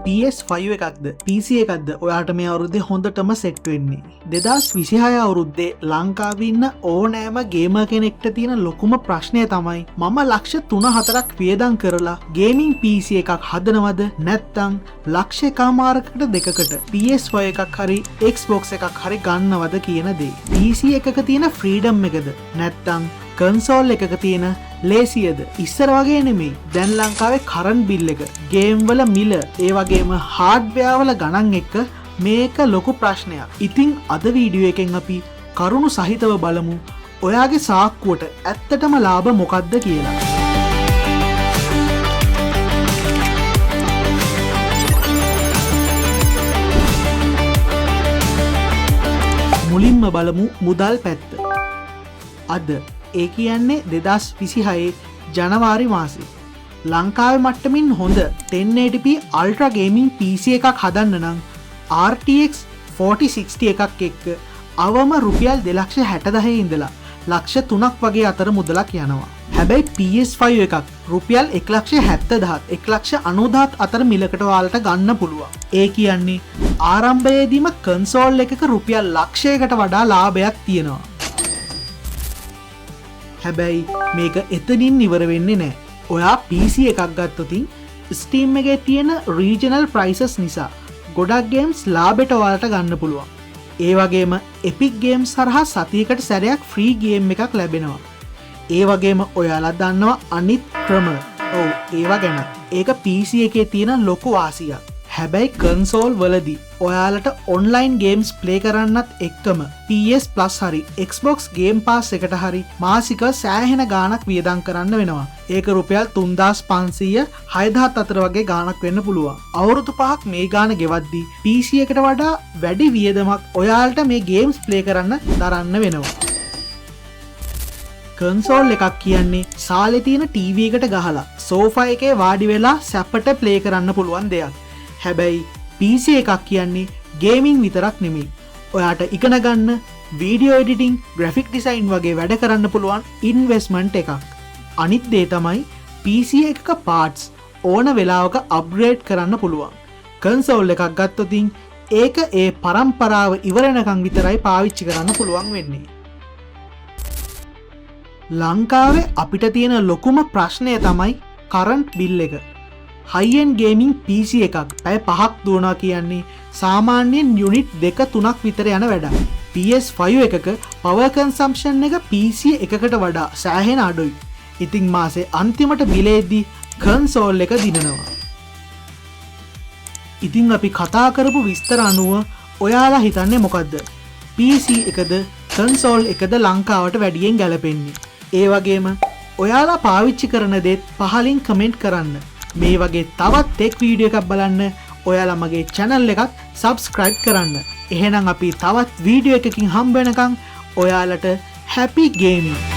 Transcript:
PS5 එකක්ද PC එකක්ද ඔයාට මේ අවුරුද්දේ හොඳටම සෙට් වෙන්නේ? 2026 අවුරුද්දේ ලංකාවේ ඉන්න ඕනෑම ගේමර් කෙනෙක්ට තියෙන ලොකුම ප්‍රශ්නය තමයි, මම ලක්ෂ 3-4ක් වියදම් කරලා ගේමින් PC එකක් හදනවද, නැත්නම් ලක්ෂ එකමාරකට දෙකකට PS5 එකක් හරි Xbox එකක් හරි ගන්නවද කියන දේ. PC එකක තියෙන ෆ්‍රීඩම් එකද, නැත්නම් කන්සෝල් එකක තියෙන ලේසියද? ඉස්සර වගේ නෙමෙයි. දැන් ලංකාවේ කරන්ට් බිල් එක, ගේම් වල මිල, ඒ වගේම හાર્ඩ්වෙයාර් වල ගණන් එක්ක මේක ලොකු ප්‍රශ්නයක්. ඉතින් අද වීඩියෝ එකෙන් අපි කරුණු සහිතව බලමු ඔයාගේ සාක්කුවට ඇත්තටම ලාභ මොකක්ද කියලා. මුලින්ම බලමු මුදල් පැත්ත. අද, ඒ කියන්නේ 2026 ජනවාරි මාසේ, ලංකාවේ මට්ටමින් හොඳ 1080p ultra gaming PC එකක් හදන්න නම් RTX 4060 එකක් එක්ක අවම රුපියල් 2,60,000 ඉඳලා ලක්ෂ 3ක් වගේ අතර මුදලක් යනවා. හැබැයි PS5 එකක් රුපියල් 1,70,000 1,90,000 අතර මිලකට ඔයාලට ගන්න පුළුවන්. ඒ කියන්නේ ආරම්භයේදීම කන්සෝල් එකක රුපියල් ලක්ෂයකට වඩා ලාභයක් තියෙනවා. හැබැයි මේක එතනින් ඉවර වෙන්නේ නෑ. ඔයා PC එකක් ගත්තොතින් Steam එකේ තියෙන රීජනල් ප්‍රයිසස් නිසා ගොඩක් ගේම්ස් ලාභෙට ඔයාලට ගන්න පුළුවන්. ඒ වගේම Epic Games හරහා සතියකට සැරයක් ෆ්‍රී ගේම් එකක් ලැබෙනවා. ඒ වගේම ඔයාලා දන්නවා අනිත් ක්‍රම. ඔව්, ඒවා ගැන. ඒක PC එකේ තියෙන ලොකු වාසියක්. හැබැයි කන්සෝල් වලදී ඔයාලට ඔන්ලයින් ගේම්ස් ප්ලේ කරන්නත් එක්කම PS Plus හරි Xbox Game Pass එකට හරි මාසික සෑහෙන ගාණක් වියදම් කරන්න වෙනවා. ඒක රුපියල් 3500 6000 අතර වගේ ගාණක් වෙන්න පුළුවන්. අවුරුදු 5ක් මේ ගාණ ගෙවද්දී PC එකට වඩා වැඩි වියදමක් ඔයාලට මේ ගේම්ස් ප්ලේ කරන්න දරන්න වෙනවා. කන්සෝල් එකක් කියන්නේ සාලේ තියෙන ටීවී එකට ගහලා සෝෆා එකේ වාඩි වෙලා සැපට ප්ලේ කරන්න පුළුවන් දෙයක්. හැබැයි PC එකක් කියන්නේ ගේමින් විතරක් නෙමෙයි. ඔයාට ඉගෙන ගන්න, වීඩියෝ එඩිටිං, ග්‍රැෆික් ඩිසයින් වගේ වැඩ කරන්න පුළුවන් ඉන්වෙස්ට්මන්ට් එකක්. අනිත් දේ තමයි PC එකක පාර්ට්ස් ඕන වෙලාවක අප්ග්‍රේඩ් කරන්න පුළුවන්. කන්සෝල් එකක් ගත්තොතින් ඒක ඒ පරම්පරාව ඉවර වෙනකන් විතරයි පාවිච්චි කරන්න පුළුවන් වෙන්නේ. ලංකාවේ අපිට තියෙන ලොකුම ප්‍රශ්නය තමයි කරන්ට් බිල් එක. හයි එන්ඩ් ගේමින් PC එකක් පැය 5ක් දුවනවා කියන්නේ සාමාන්‍යයෙන් යුනිට් 2-3ක් විතර යන වැඩක්. PS5 එකක පවර් කන්සම්ප්ෂන් එක PC එකකට වඩා සෑහෙන අඩුයි. ඉතින් මාසේ අන්තිමට බිලේද්දි කන්සෝල් එක දිනනවා. ඉතින් අපි කතා කරපු විස්තර අනුව ඔයාලා හිතන්නේ මොකද්ද? PC එකද කන්සෝල් එකද ලංකාවට වැඩියෙන් ගැලපෙන්නේ? ඒ වගේම ඔයාලා පාවිච්චි කරන දේත් පහලින් කමෙන්ට් කරන්න. මේ වගේ තවත් ටෙක් වීඩියෝ එකක් බලන්න ඔයාලා මගේ චැනල් එකත් සබ්ස්ක්‍රයිබ් කරන්න. එහෙනම් අපි තවත් වීඩියෝ එකකින් හම්බ වෙනකන් ඔයාලට හැපි ගේමින්.